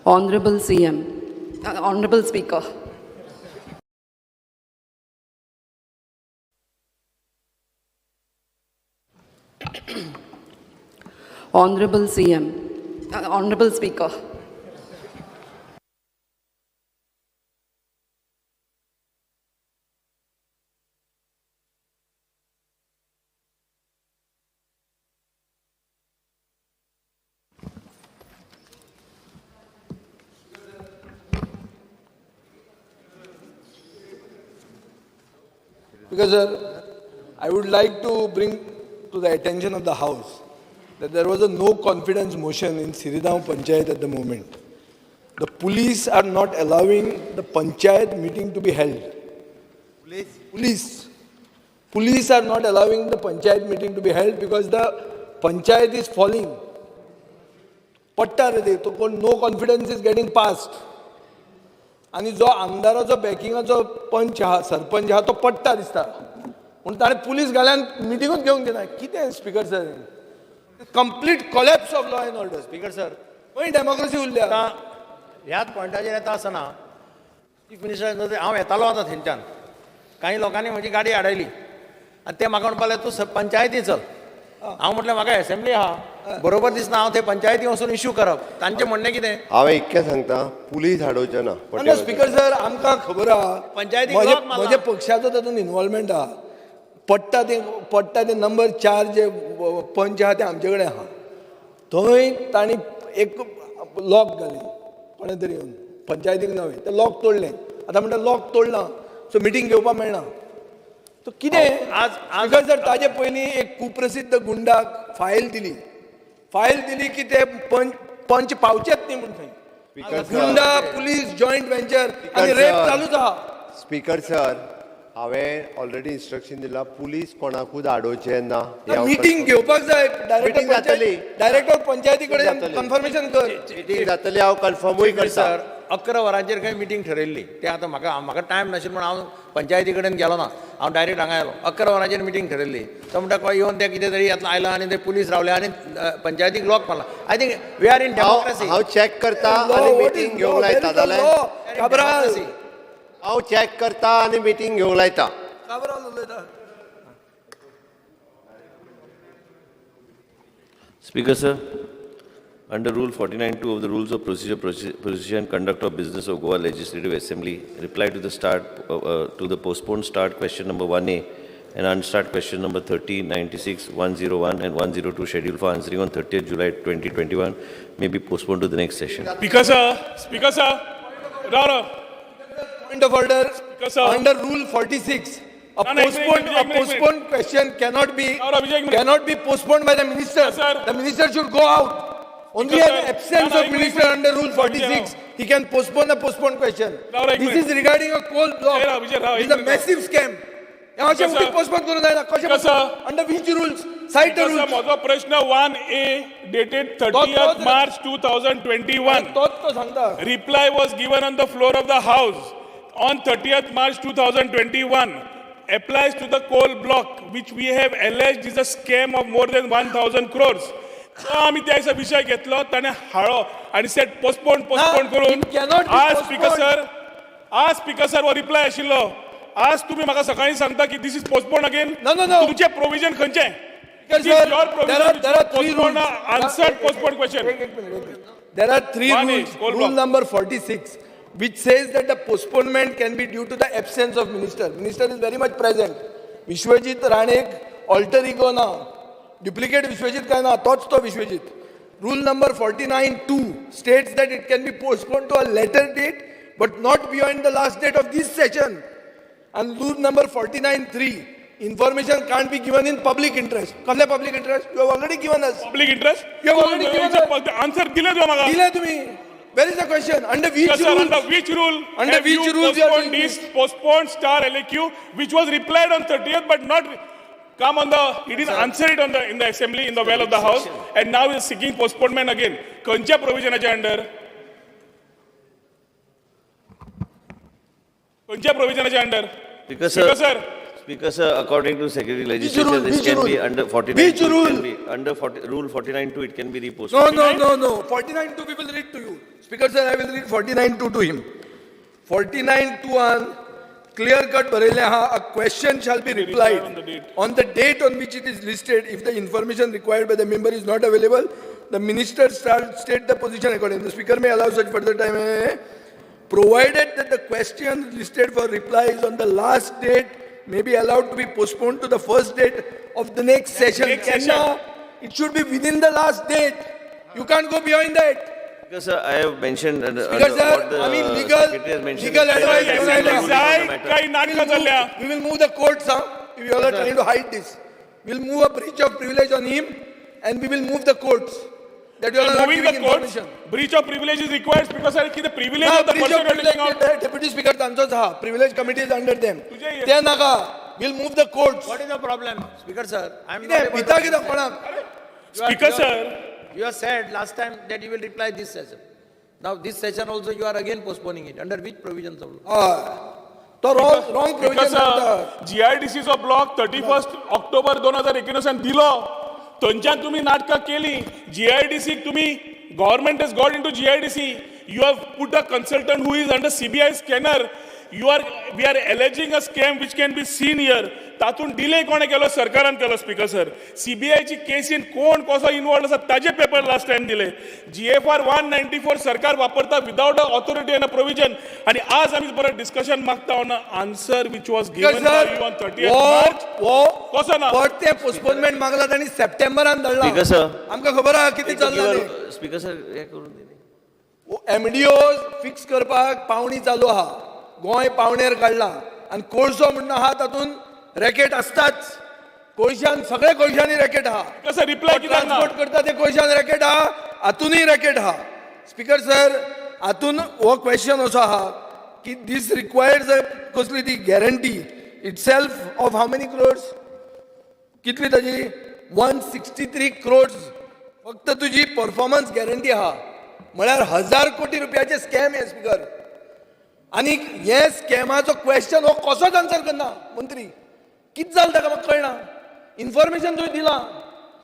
Honorable CM, Honorable Speaker. Honorable CM, Honorable Speaker. Because, sir, I would like to bring to the attention of the House that there was a no confidence motion in Siridao Panchayat at the moment. The police are not allowing the panchayat meeting to be held. Police? Police. Police are not allowing the panchayat meeting to be held because the panchayat is falling. पट्टा रे ते, तो कोण no confidence is getting passed. आनी जो आमदाराचो बॅकिंगाचो पंच आहा, सरपंच आहा, तो पट्टा दिसता. पूण ताणें पुलीस घाल्यान मिटिंगूच घेवंक दिना. कितें, Speaker sir? Complete collapse of law and order. Speaker sir. खंय डेमोक्रेसी उरल्या? आतां ह्याच पॉयंटाचेर येता आसतना, चीफ मिनिस्टर, हांव येतालो आतां थंयच्यान, कांय लोकांनी म्हजी गाडी आडयली आनी ते म्हाका म्हणपाक लागले, तूं पंचायती चल. हांव म्हटलें, म्हाका एसेंब्ली आहा, बरोबर दिसना हांव थंय पंचायती वचून इश्यू करप. तांचें म्हणणें कितें? हांवें इतकें सांगता, पुलीस हाडोवचे ना. ना स्पीकर सर, आमकां खबर आहा. पंचायतीक म्हजे लॉक मारला. म्हज्या पक्षाचो तातूंत इन्वॉल्वमेंट आहा. पडटा ते, पडटा ते नंबर 4 जे पंच आहा ते आमचे कडेन आहा. थंय तांणी एक लॉक घाली कोणें तरी येवन, पंचायतीक नवें तें लॉक तोडलें. आतां म्हणटा लॉक तोडलां, सो मिटींग घेवपाक मेळना. सो कितें? आज स्पीकर सर, ताजे पयलीं एक कुप्रसिद्ध गुंडाक फायल दिली. फायल दिली की ते पंच पंच पावचेच न्ही म्हूण थंय. स्पीकर सर, गुंडा पुलीस जॉयंट वेंचर आनी रेप सर. चालूच आहा. स्पीकर सर, हांवें ऑलरेडी इन्स्ट्रक्शन दिला, पुलीस कोणाकूच आडोवचे ना. हे हांव मिटींग घेवपाक जाय. Meeting जातली. डायरेक्टर पंचायती कडेन जातली. कन्फर्मेशन कर. मिटींग जातली, हांव कन्फर्मूय करता. सर, 11 वरांचेर खंय मिटींग ठरयल्ली. ते आतां म्हाका टायम नाशिल्लो म्हणून हांव पंचायती कडेन गेलो ना, हांव डायरेक्ट हांगा आयलो. 11 वरांचेर मिटींग ठरयल्ली. तो म्हणटा, कोण येवन ते कितें तरी आतां आयला आनी ते पुलीस रावले आनी पंचायतीक लॉक मारला. I think we are in हांव democracy. हांव चॅक करता आनी मिटींग घेवंक लायता जाल्यार. काब्राल. हांव चॅक करता आनी मिटींग घेवंक लायता. काब्राल उलयता. Speaker, sir, under Rule 49(2) of the Rules of Procedure, Procedure and Conduct of Business of Goa Legislative Assembly, reply to the to the postponed start question number 1A and unstarred question number 30, 96, 101 and 102 scheduled for answering on 30th July 2021 may be postponed to the next session. Speaker sir, Speaker sir, Rao Rao. Point of order. Sir. Under Rule 46, a No, no, एक minute, postponed, एक a minute, एक minute. Postponed question cannot be No, no, Vijay, एक minute. cannot be postponed by the minister. Sir. The minister should go out. Only Sir. an absence No, no, of एक minute, minister एक under minute. Rule 46, he can postpone a postponed question. No, no, एक This minute. is regarding a coal block. Vijay Rao, Vijay Rao, It एक is a minute. Massive scam. हे अशें Sir. फुडें postpone करूं जायना. कशें? Sir. Under which rules? Cite the Speaker sir, rules. म्हजो प्रश्न 1A dated 30th March 2021. तोच तो सांगता. Reply was given on the floor of the House on 30th March 2021 applies to the coal block, which we have alleged is a scam of more than 1000 crores. तो आमी त्या दिसा विशय घेतलो, ताणें हाडलो आनी सेट पोस्टपोन पोस्टपोन करून it cannot be आज स्पीकर postponed. Sir, आज स्पीकर सर, हो रिप्लाय आशिल्लो. आज तुमी म्हाका सकाळी सांगता की this is postpone again. No, no, no. तुमचें प्रोविजन खंयचें? Speaker sir, there are three postpone rules. Answered postpone question. एक एक minute, एक minute. There are three One rules. is coal Rule block. Number 46, which says that the postponement can be due to the absence of minister. Minister is very much present. Vishwajit Rane alter ego ना, duplicate Vishwajit काय ना, तोच तो Vishwajit. Rule number 49(2) states that it can be postponed to a later date, but not beyond the last date of this session. And rule number 49(3), information can't be given in public interest. कसले public interest? You have already given us. Public interest. You have already given us. Answer दिले तुवें म्हाका. दिले तुम्ही. Where is the question? Under which Yes, sir, rules? Under which rule Under have which you rules you are postponed doing this postponed star LAQ, which was replied on 30th, but not come on the, he didn't answer it on the in the assembly, in the well of the House, and now he is seeking postponement again. खंयच्या प्रोविजनाच्या under? खंयच्या प्रोविजनाच्या under? Speaker, sir, Speaker, sir. Speaker sir, according to Secretary Legislature, rule? this Which can rule? be under 49. Which rule? Can be under 40, Rule 49(2), it can be reposted. No, no, no, no. 49(2) we will read to you. Speaker sir, I will read 49(2) to him. 49(2) clear cut बरयलें आहा, a question shall be replied on the date. On the date on which it is listed. If the information required by the member is not available, the minister shall state the position accordingly. The speaker may allow such further time, provided that the question listed for reply is on the last date may be allowed to be postponed to the first date of the next session. Next session. Kenna, it should be within the last date. You can't go beyond that. Speaker sir, I have mentioned Speaker under sir, what the I mean Secretary has mentioned. legal is advice there is घेऊन a आयला. ruling on the जाय matter. काही नाटकां चल्ल्या. We will move the courts, huh? If you all are trying to hide this. We'll move a breach of privilege on him and we will move the courts. That you all are not Moving the giving courts, information. breach of privilege is required because sir, कितें privilege ना, of the breach of person you are taking privilege, out. Deputy Speaker तांचोच हा. Privilege committee is under them. तुझे ते नाका. We'll move the courts. What is the problem? Speaker sir, I am कितें भिता कितें कोणाक? Speaker sir, You have said last time that you will reply this session. Now this session also you are again postponing it. Under which provisions of law? हय. तो wrong Speaker provision sir, GIDC चो block 31 October 2019 दिलो. थंयच्यान तुमी नाटकां केली. GIDC तुमी government has got into GIDC. You have put a consultant who is under CBI scanner. You are we are alleging a scam which can be seen here. तातूंत delay कोणें केलो? सरकारान केलो. स्पीकर सर, सीबीआयची केसीन कोण कसो involved आसा ताजे paper last time दिले. GFR 194 सरकार वापरता without a authority and a provision. आनी आज आमी परत डिस्कशन मागता on answer which was given by you on 30 March. हो कसो ना? परते पोस्टपोनमेंट मागला तांणी सप्टेंबरान धाडला. Speaker sir. आमकां खबर आहा कितें चल्लां तें. Speaker sir, हे करून दी. एमडीओ फिक्स करपाक पावणी चालू आहा. गोंय पावणेर काडला आनी कोळसो म्हणून आहा तातूंत रॅकेट आसताच. कोळशान सगळे कोळशांनी रॅकेट आहा. कसं रिप्लाय कित्याक ना? ट्रान्सपोर्ट करता ते कोळशान रॅकेट आहा, हातूनय रॅकेट आहा. स्पीकर सर, हातून हो क्वेश्चन असो आहा की दीस रिक्वायर्स कसली ती guarantee itself of how many crores? कितली ताजी? 163 क्रोड्स फक्त तुजी परफॉर्मन्स गॅरंटी आहा. म्हळ्यार 1000 कोटी रुपयाचे स्कॅम हे स्पीकर. आनी हे स्कॅमाचो क्वेश्चन हो कसोच आन्सर करना मंत्री. कितें जालें ताका म्हाका कळना. इन्फॉर्मेशन तुवें दिलां,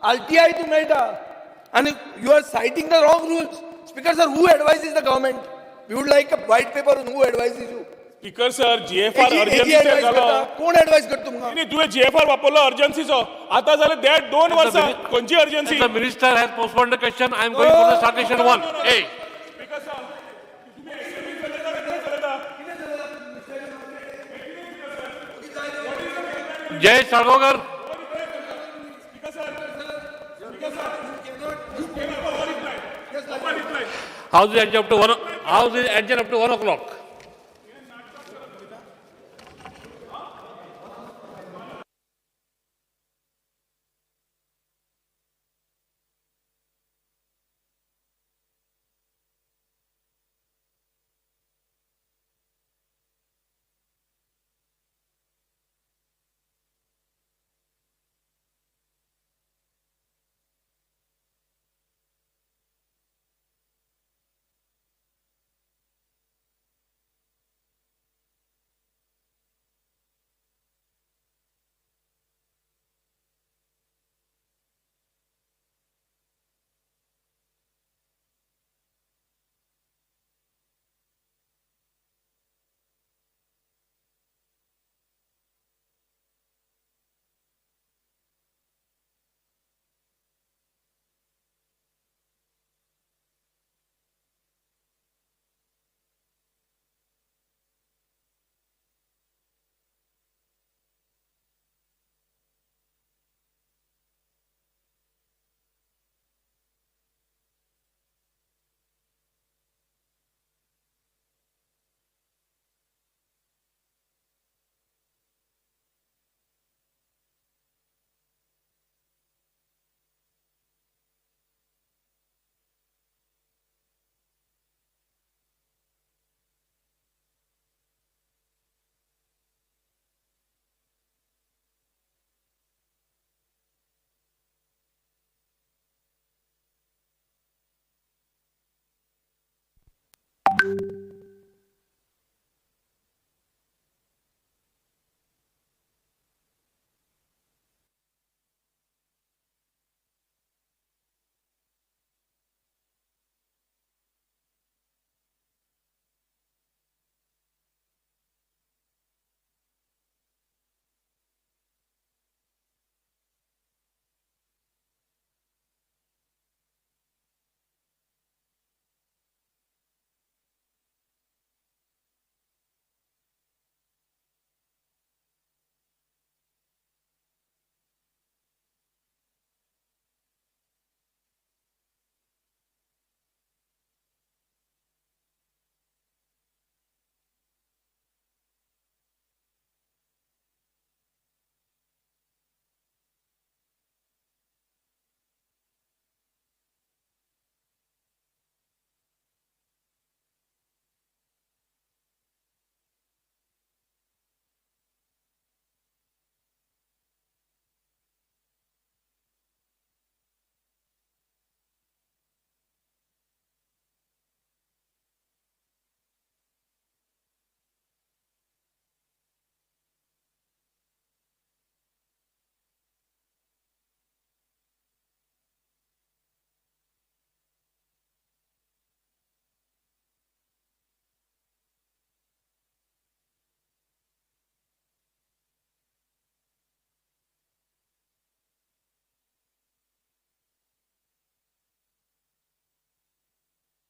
आरटीआय तूं मेळटा आनी you are citing the wrong rules. Speaker sir, who advises the government? We would like a white paper on who advises you. Speaker sir, GFR अर्जन्सीचेर जालो. कोण एडवायज करता तुमकां? न्ही, तुवें जीएफआर वापरलो अर्जन्सीचो. आतां जाले देड दोन वर्सां खंयची urgency? The minister has postponed the question. I am going for the start question one. Hey. Speaker sir, तुमी assembly चलयता काय कितें चलयता? Jay Sarvogar. House is adjourned up to 1. House is adjourned up to 1 o'clock.